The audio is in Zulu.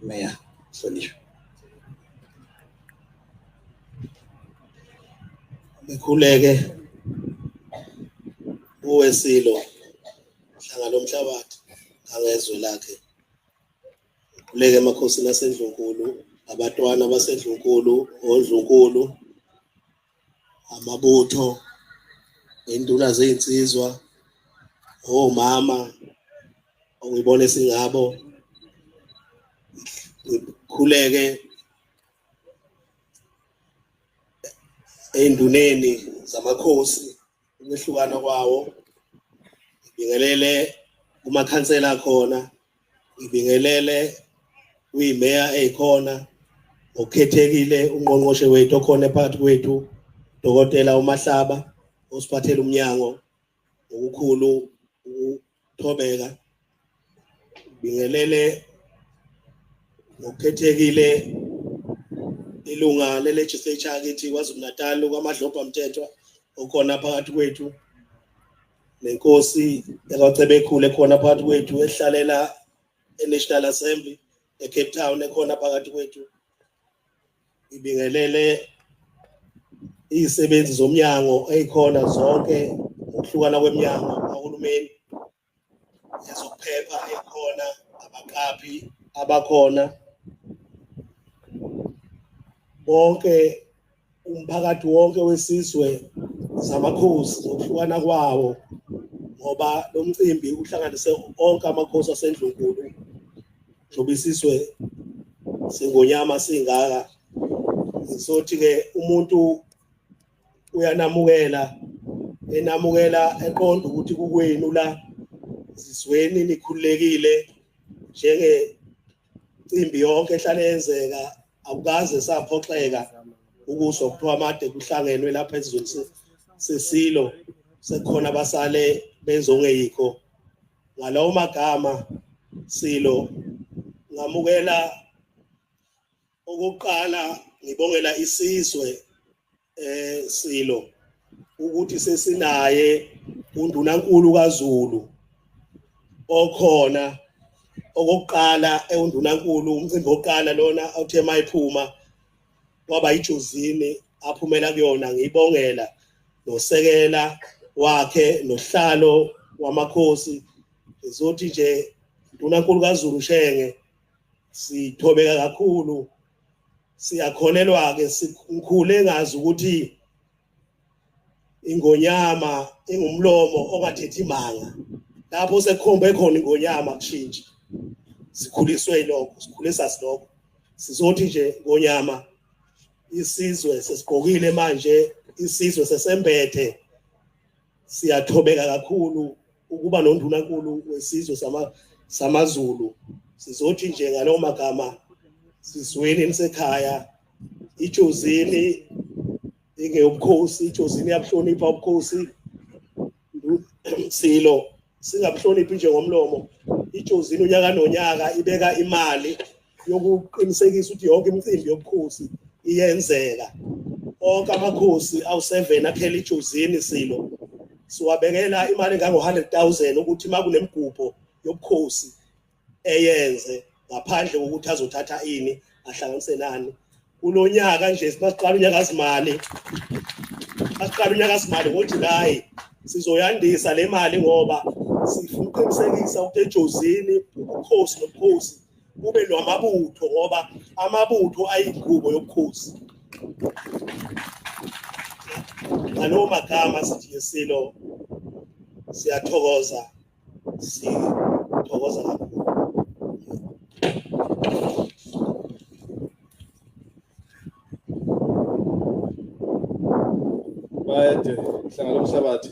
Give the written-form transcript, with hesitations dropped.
Meya hlonishwa. Ngikhuleke kuwe Silo hlanga lomhlabathi ngangezwe lakhe. Ngikhuleke emakhosini asendlunkulu, abatwana basendlunkulu, ondlunkulu, amabutho, induna zezinsizwa, omama ongibone singabo. Ngikhuleke ey'nduneni zamakhosi ukwehlukana kwawo, ngibingelele kumakhansela akhona, ngibingelele kuyimeya eyikhona, ngokukhethekile ungqongqoshe wethu okhona phakathi kwethu, Dokotela uMahlaba, osiphathela umnyango ngokukhulu ukuthobeka. Ngibingelele ngokukhethekile ilunga le-legislature akithi KwaZulu-Natal kwaMadlopha Mthethwa okhona phakathi kwethu, nenkosi yakwaCebekhulu ekhona phakathi kwethu ehlalela e-National Assembly eCape Town ekhona phakathi kwethu. Ngibingelele izisebenzi zomnyango ezikhona zonke ngokuhlukana kweminyango kahulumeni, ezokuphepha ekhona, abaqaphi abakhona, bonke umphakathi wonke wesizwe samakhosi ngokuhlukana kwawo, ngoba lo mcimbi uhlanganise onke amakhosi asendlunkulu njengoba isizwe singonyama singaka. Ngizothi-ke umuntu uyanamukela, enamukela eqonda ukuthi kukwenu la, zizweni nikhululekile njengecimbi yonke ehlale yenzeka, akukaze saphoxeka ukuzwa kuthiwa made kuhlangenwe lapha esizweni sesilo, sekukhona abasale benza okungeyikho. Ngalawo magama Silo, ngamukela okokuqala ngibongela isizwe Silo ukuthi sesinaye undunankulu kaZulu okhona okokuqala ewundunankulu. Umcimbi wokuqala lona othe mayiphuma kwaba iJozini aphumela kuyona, ngiyibongela nosekela wakhe nohlalo wamakhosi. Ngizothi nje ndunankulu kaZulu Shenge, sithobeka kakhulu, siyakholelwa ke, sikhule ngazi ukuthi ingonyama ingumlomo ongathethi imanga, lapho sekukhombe khona ingonyama kushintshe. Sikhuliswe yilokho, sikhulisa silokho. Sizothi nje ngonyama, isizwe sesigqokile manje, isizwe sesembethe, siyathobeka kakhulu ukuba nondunankulu wesizwe samaZulu. Sizothi nje ngalowo magama, sizweni nisekhaya, iJozini ingeyobukhosi, iJozini iyabuhlonipha ubukhosi. Silo, singabuhloniphi nje ngomlomo, iJozini unyaka nonyaka ibeka imali yokuqinisekisa ukuthi yonke imicimbi yobukhosi iyenzeka. Onke amakhosi awu-7 akhela iJozini Silo, siwabekela imali engango-100,000 ukuthi uma kunemigubho yobukhosi eyenze, ngaphandle kokuthi azothatha ini ahlanganise nani. Kulo nyaka nje masiqala unyaka zimali, masiqala unyaka zimali ngoJulayi, sizoyandisa le mali ngoba sifuna ukuqinisekisa ukuthi eJozini ubukhosi nobukhosi kube lwamabutho, ngoba amabutho ayingubo yobukhosi. Ngalowo magama sithi ngeSilo siyathokoza, sithokoza kakhulu. Bayede hlanga lomhlabathi.